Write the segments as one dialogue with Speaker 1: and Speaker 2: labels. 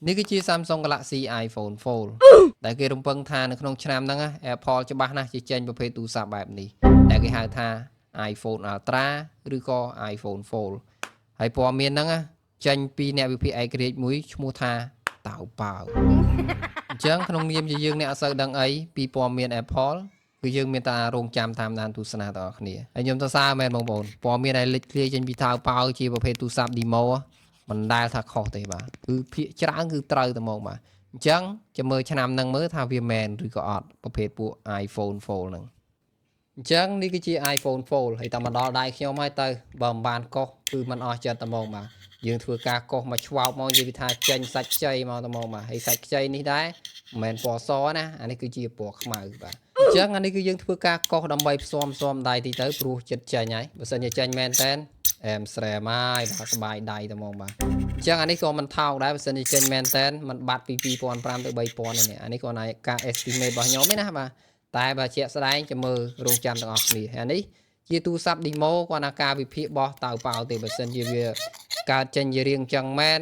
Speaker 1: នេះគឺជា Samsung Galaxy iPhone Fold ដែលគេរំពឹងថានៅក្នុងឆ្នាំហ្នឹងណា Apple ច្បាស់ណាស់ជាចេញប្រភេទទូរស័ព្ទបែបនេះដែលគេហៅថា iPhone Ultra ឬក៏ iPhone Fold ហើយព័ត៌មានហ្នឹងណាចេញពីអ្នកវិភាគឯករាជ្យមួយឈ្មោះថាតៅប៉ាវអញ្ចឹងក្នុងនាមជាយើងអ្នកអត់សូវដឹងអីពីព័ត៌មាន Apple គឺយើងមានតែរងចាំតាមដានទស្សនាទាំងអស់គ្នាហើយខ្ញុំសរសើរមែនបងប្អូនព័ត៌មានដែលលេចធ្លាយចេញពីថៅប៉ាវជាប្រភេទទូរស័ព្ទ demo មិនដែលថាខុសទេបាទគឺភាគច្រើនគឺត្រូវតែមកបាទអញ្ចឹងចាំមើលឆ្នាំហ្នឹងមើលថាវាមែនឬក៏អត់ប្រភេទពួក iPhone Fold ហ្នឹងអញ្ចឹងនេះគឺជា iPhone Fold ហើយតែមកដល់ដៃខ្ញុំហើយទៅបើមិនបានកោះគឺមិនអស់ចិត្តតែមកបាទយើងធ្វើការកោះមកឆ្វោបមកនិយាយថាចេញសាច់ខ្ចីមកតែមកបាទហើយសាច់ខ្ចីនេះដែរមិនមែនពណ៌សណាអានេះគឺជាពណ៌ខ្មៅបាទអញ្ចឹងអានេះគឺយើងធ្វើការកោះដើម្បីផ្សំផ្សំដៃទីទៅព្រោះចិត្តចេញហើយបើសិនជាចេញមែនតែនអែមស្រែមហើយបាទសបាយដៃតែមកបាទអញ្ចឹងអានេះក៏មិនថោកដែរបើសិនជាចេញមែនតែនมันបាត់ពី2500ទៅ3000នេះអានេះក៏ណៃការ estimate របស់ខ្ញុំឯណាបាទតែបើជាក់ស្ដែងចាំមើលរងចាំទាំងអស់គ្នាហើយអានេះជាទូរស័ព្ទ demo គាត់ថាការវិភាគរបស់តៅប៉ាវទេបើសិនជាវាកើតចេញជារៀងចឹងមែន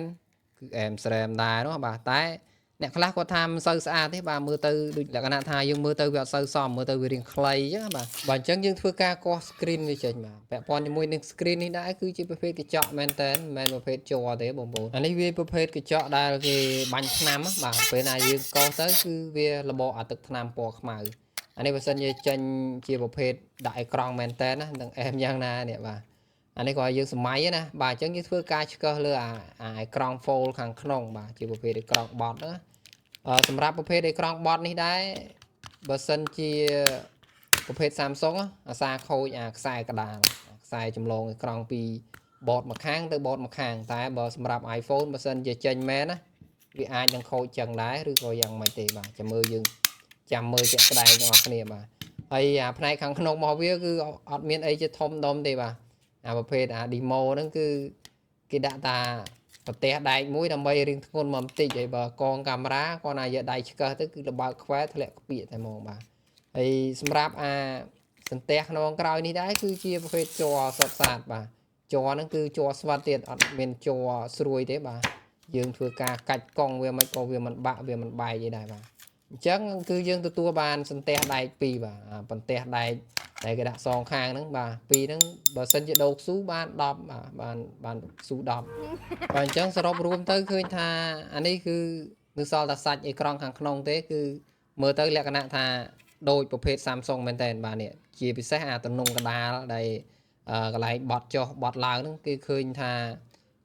Speaker 1: គឺអែមស្រែមដែរនោះបាទតែអ្នកខ្លះគាត់ថាមិនសូវស្អាតទេបាទមើលទៅដូចលក្ខណៈថាយើងមើលទៅវាអត់សូវសមមើលទៅវារៀងខ្លីអញ្ចឹងបាទបាទអញ្ចឹងយើងធ្វើការកោះ screen វាចេញបាទពាក់ព័ន្ធជាមួយនឹង screen នេះដែរគឺជាប្រភេទកញ្ចក់មែនតើមិនមែនប្រភេទជ័រទេបងប្អូនអានេះវាប្រភេទកញ្ចក់ដែលគេបាញ់ថ្នាំបាទពេលណាយើងកោសទៅគឺវារបកអាទឹកថ្នាំពណ៌ខ្មៅអានេះបើសិនជាចេញជាប្រភេទដាក់អេក្រង់មែនតើណានឹងអែមយ៉ាងណានេះបាទអានេះក៏ឲ្យយើងសម័យណាបាទអញ្ចឹងយើងធ្វើការឆ្កឹះលើអាអេក្រង់ fold ខាងក្នុងបាទជាប្រភេទអេក្រង់បត់ណាអឺសម្រាប់ប្រភេទអេក្រង់បត់នេះដែរបើសិនជាប្រភេទ Samsung អាសាខូចអាខ្សែកដាលខ្សែចម្លងអេក្រង់ពីបតមួយខាងទៅបតមួយខាងតែបើសម្រាប់ iPhone បើសិនជាចេញមែនណាវាអាចនឹងខូចចឹងដែរឬក៏យ៉ាងម៉េចទេបាទចាំមើលយើងចាំមើលជាក់ស្ដែងទាំងអស់គ្នាបាទហើយអាផ្នែកខាងក្នុងរបស់វាគឺអត់មានអីជាធំដុំទេបាទអាប្រភេទអា demo ហ្នឹងគឺគេដាក់តាប្រទេសដែកមួយដើម្បីរៀងធ្ងន់មកបន្តិចហើយបើកងកាមេរ៉ាគាត់ណាយកដៃឆ្កឹះទៅគឺលបើកខ្វែធ្លាក់ក្ពាកតែហ្មងបាទហើយសម្រាប់អាសន្ទះក្នុងក្រោយនេះដែរគឺជាប្រភេទជ័រសុតសាតបាទជ័រហ្នឹងគឺជ័រស្វិតទៀតអត់មានជ័រស្រួយទេបាទយើងធ្វើការកាច់កង់វាមិនក៏វាមិនបាក់វាមិនបែកអីដែរបាទអញ្ចឹងគឺយើងទទួលបានសន្ទះដែក2បាទអាបន្ទះដែកតែគេដាក់សងខាងហ្នឹងបាទពីរហ្នឹងបើសិនជាដូកស៊ូបាន10បាទបានបានស៊ូ10បាទអញ្ចឹងសរុបរួមទៅឃើញថាអានេះគឺនៅសល់តែសាច់អេក្រង់ខាងក្នុងទេគឺមើលទៅលក្ខណៈថាដូចប្រភេទ Samsung មែនតើបាទនេះជាពិសេសអាទំនងកដាលដែលកន្លែងបត់ចុះបត់ឡើងហ្នឹងគេឃើញថា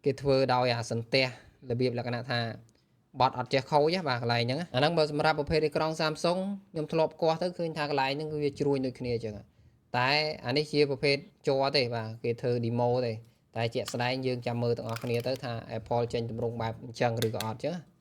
Speaker 1: គេធ្វើដោយអាសន្ទះរបៀបលក្ខណៈថាបត់អត់ចេះខូចបាទកន្លែងហ្នឹងអាហ្នឹងបើសម្រាប់ប្រភេទអេក្រង់ Samsung ខ្ញុំធ្លាប់គាស់ទៅឃើញថាកន្លែងហ្នឹងគឺវាជ្រួញដូចគ្នាអញ្ចឹងតែអានេះជាប្រភេទជ័រទេបាទគេធ្វើ demo ទេតែជាក់ស្ដែងយើងចាំមើលទាំងអស់គ្នាទៅថា Apple ចេញទម្រង់បែបអញ្ចឹងឬក៏អត់អញ្ចឹង។